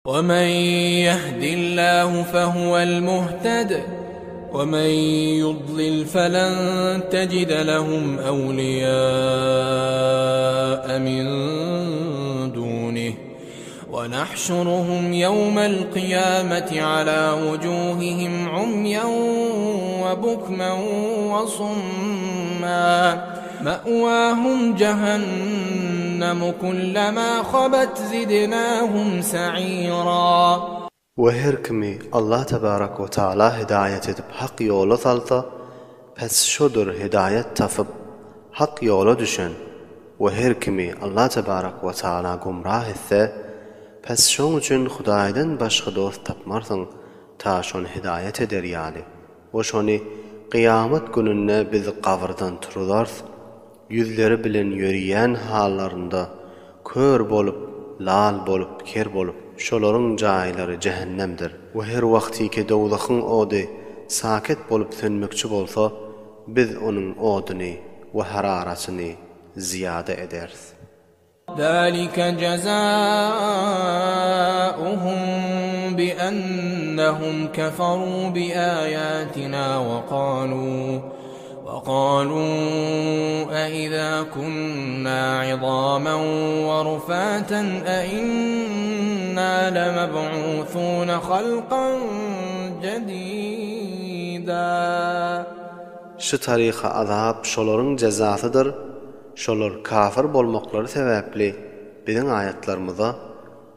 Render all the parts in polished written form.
ومن يهد الله فهو المهتد ومن يضلل فلن تجد لهم أولياء من دونه ونحشرهم يوم القيامة على وجوههم عميا وبكما وصما مأواهم جهنم كلما خبت زدناهم سعيرا. We her kimi Allah tebarek we taala hidaýat edip hak ýola salsa, pes şodur hidaýat tapyp hak ýola düşen, we her kimi Allah tebarek we taala gumrah etse, pes şoň üçin Hudaýdan başga dost tapmarsyň ta şony hidaýat eder ýaly. We şony kyýamat gününde biz gabyrdan turuzarys, ýüzleri bilen ýöriýän hallarynda kör bolup, lal bolup, ker bolup, şolaryň jaýlary jähennemdir. We her wagtyky dowzahyň ody saket bolup sönmekçi bolsa, biz onuň oduny we hararatyny zyýada ederis. ذلك جزاؤهم بأنهم كفروا بآياتنا وقالوا وقالوا أإذا كنا عظاما ورفاتا أإنا لمبعوثون خلقا جديدا. Şu taryhy azap şolaryň jezasydyr, Şolar kafir bolmaklary sebäpli biziň aýatlarymyza,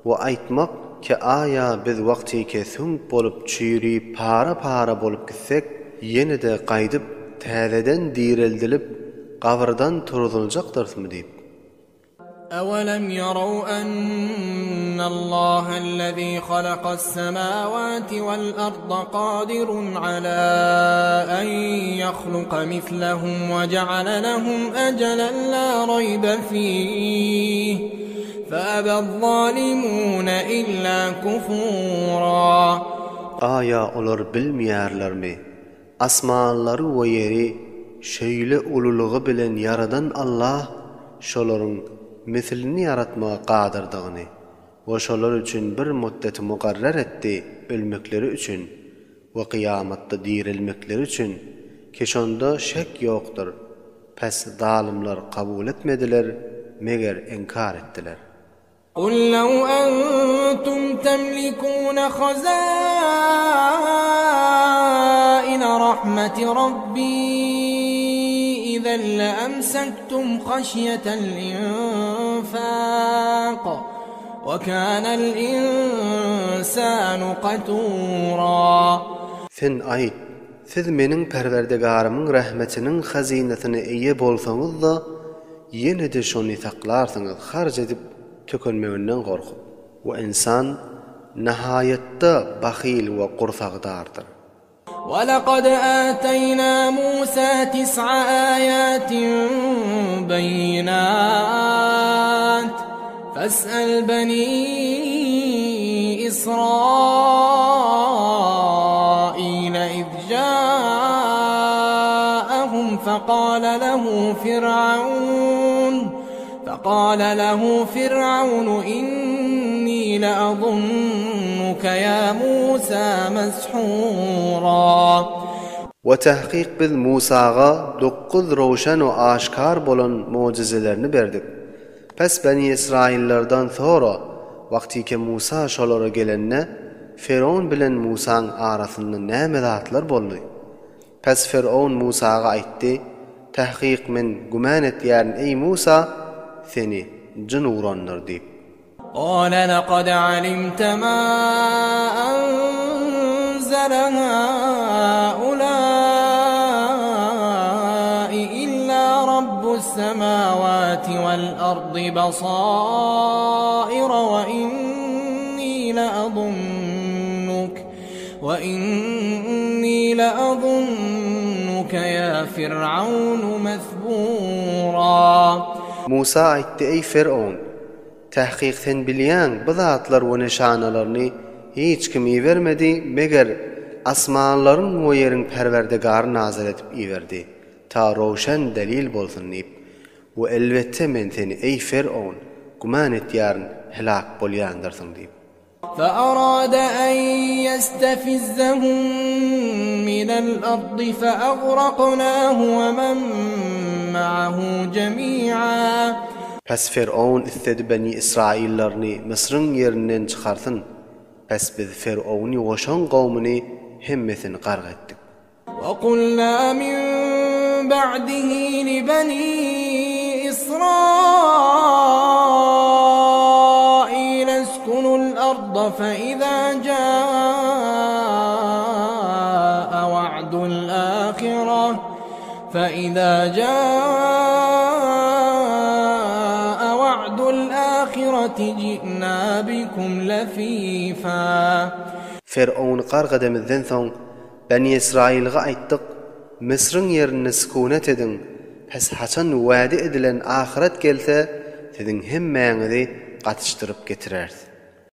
We aýtmak ki aýa biz wagtyke süňk bolup çüýrüp para-para bolup gitsek, ýene-de gaýdyp täzeden direldilip gabyrdan turuzyljakdyrsmy diýip. أولم يروا أن الله الذي خلق السماوات والأرض قادر على أن يخلق مثلهم وجعل لهم أجلا لا ريب فيه فأبى الظالمون إلا كفورا. Aýa olar bilmeýärlermi, Asmanlary we ýeri şeýle ululygy bilen ýaradan Allah şolaryň mislini ýaratmaga gadyrdygyny we şolar üçin bir muddeti mukarrer etdi ölmekleri üçin we kyýamatda direlmekleri üçin ki şonda şek ýokdur, pes zalymlar kabul etmediler, meger inkar etdiler. قل لو أنتم تملكون خزائن رحمة ربي إذا لأمسكتم خشية الإنفاق وكان الإنسان قتورا. Sen aýt, Siz meniň Perwerdigarymyň rehmetiniň hazynasyna eýe bolsaňyz-da, ýene-de şony saklarsyňyz harç edip tökenmeginden gorkup. We ynsan nahaýatda bahyl we gursagdardyr. وَلَقَدْ آتَيْنَا مُوسَى تِسْعَ آيَاتٍ بَيِّنَاتٍ فَاسْأَلْ بَنِي إِسْرَائِيلَ إِذْ جَاءَهُمْ فَقَالَ له فرعون فقال له فرعون إني لأظنك يا موسى مسحورا. We tahkyk biz Musaga dokuz röwşen we aşkar bolan möjüzelerini berdik. Pes Beni Ysraýyllardan sora, wagtyke Musa şolara gelende, Fyrown bilen Musaň arasynda näme zatlar boldy? Pes Fyrown Musaga aýtdy, Tahkyk men gümän etýärin, eý Musa, seni jyn urandyr diýip. قال لقد علمت ما أنزل هؤلاء إلا رب السماوات والأرض بصائر وإني لأظنك وإني لأظنك يا فرعون مثبورا. Musa aýtdy, Eý Fyrown! Tahkyk sen bilýäň, bu zatlar we nyşanalaryny hiç kim ibermedi, meger asmanlaryň we ýeriň Perwerdigary nazyl edip iberdi, ta röwşen delil bolsun diýip. We elbetde men seni, eý Fyrown, güman etýärin, heläk bolýandyrsyň diýip. فأراد أن يستفزهم من الأرض فأغرقناه ومن معه جميعا. Pes Ferowun isledi Beni Ysraýyllaryny Mysryň ýerinden çykarsyn. Pes biz Ferowuny we şoň gowmuny hemmesini gark etdik. وقلنا من بعده لبني إسرائيل اسكنوا الأرض فإذا جاء وعد الآخرة فإذا جاء وعد الآخرة جئنا بكم لفيفا. Ferowny gark edemizden soň, Beni Ysraýylga aýtdyk, Müsrüň ýerinde sükunet ediň, pes haçan wade edilen ahyret gelse, siziň hemmäňizi gatyşdyryp getireris.